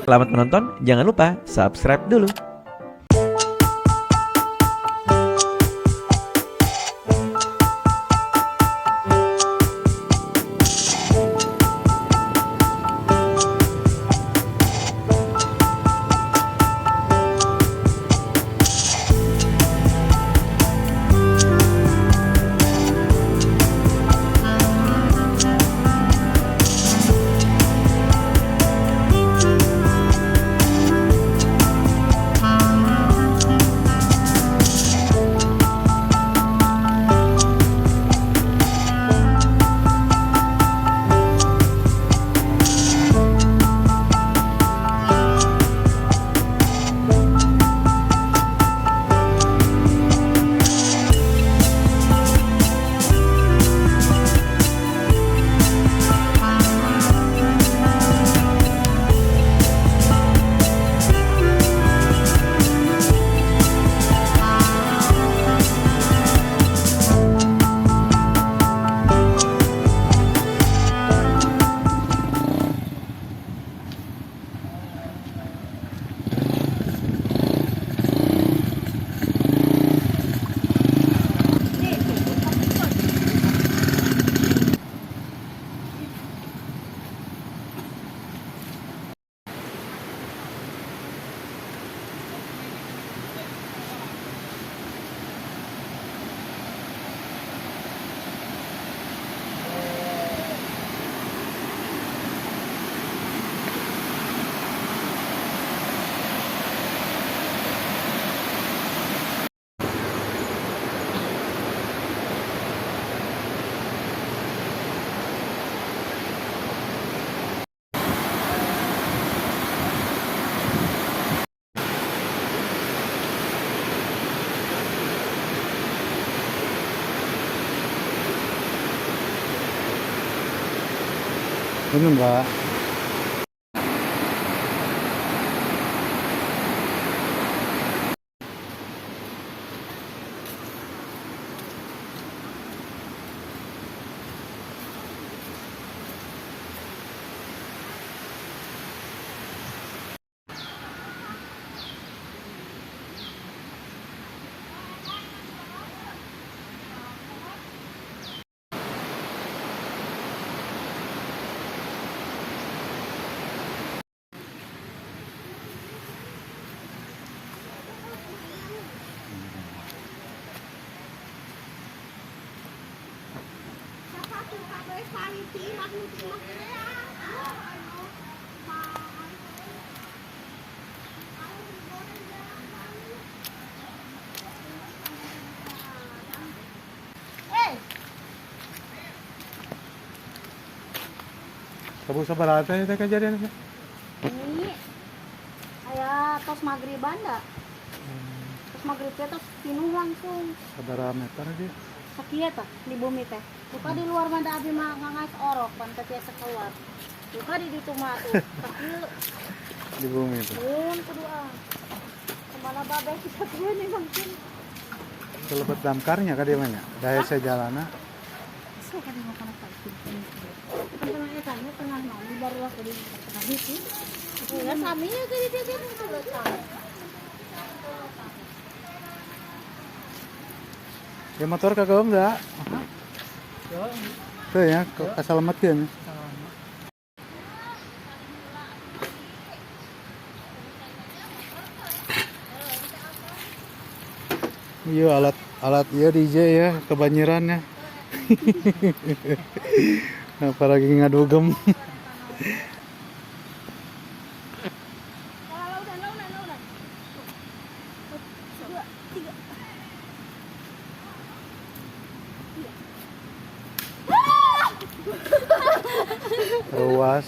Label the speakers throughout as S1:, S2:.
S1: Selamat menonton, jangan lupa subscribe dulu.
S2: Bener Mbak. Kamu sabar aja itu kejadian.
S3: Ini aya tos maghriban da. Tos maghrib teh tos pinuh langsung.
S2: Sabaraha meter dia?
S3: Sakieu tah di bumi teh. Duka di luar mah da abi mah ngangas orok pan teu tiasa keluar. Duka di ditu mah tuh sakieu.
S2: Di bumi itu.
S3: Mun kudu ah. Kemana babeh kita tuh nih mungkin.
S2: Kelebet damkarnya ka dia mah nya. Daya sejalana.
S3: Saya kan makan apa itu. Tengah etanya tengah mandi baru lah di tengah itu. Ya sami ya tadi dia dia tuh sami.
S2: Ya motor kagak enggak? Tuh ya, kasalamatkeun. Iya alat alat iya DJ ya kebanjiran ya. Apalagi ngadugem. Ruas.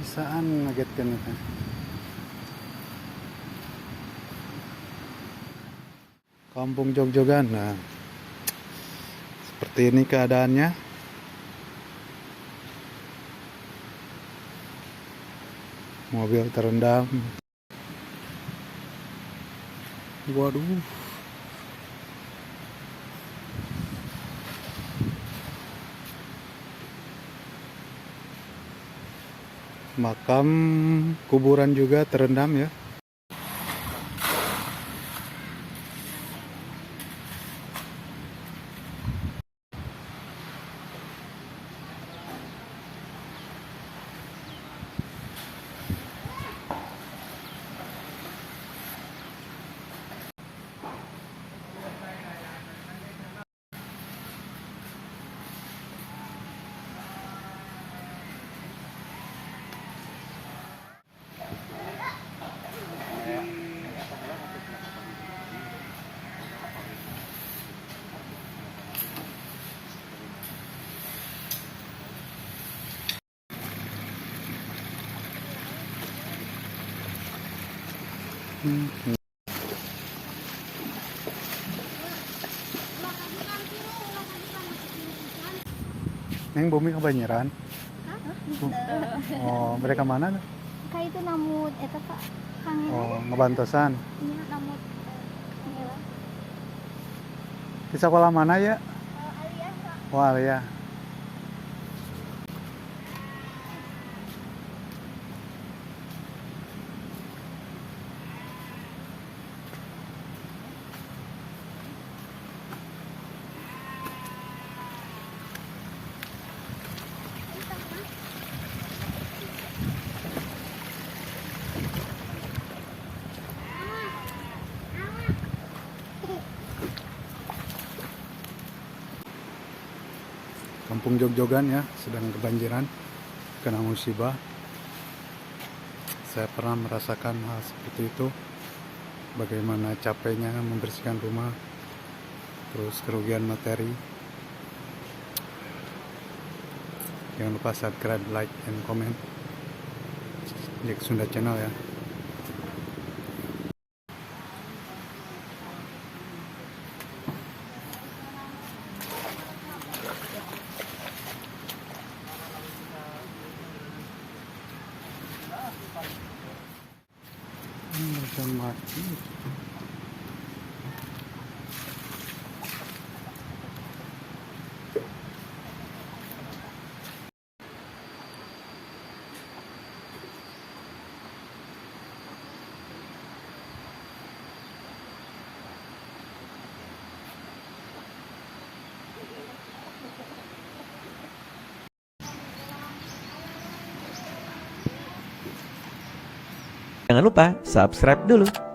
S2: Bisaan ngagetkeun eta. Kampung Jogjogan. Nah, seperti ini keadaannya. Mobil terendam. Waduh. Makam kuburan juga terendam ya. Neng bumi kebanjiran. Oh, mereka mana tuh?
S3: Kayak itu namut eta Pak. Kangen.
S2: Oh, ngebantosan.
S3: Iya, namut. Iya.
S2: Di sekolah mana ya?
S3: Aliyah, Pak.
S2: Oh, Aliyah. Kampung Jogjogan ya, sedang kebanjiran, kena musibah. Saya pernah merasakan hal seperti itu. Bagaimana capeknya membersihkan rumah, terus kerugian materi. Jangan lupa subscribe, like, and comment. Jack Sunda Channel ya. Udah mati.
S1: Jangan lupa subscribe dulu.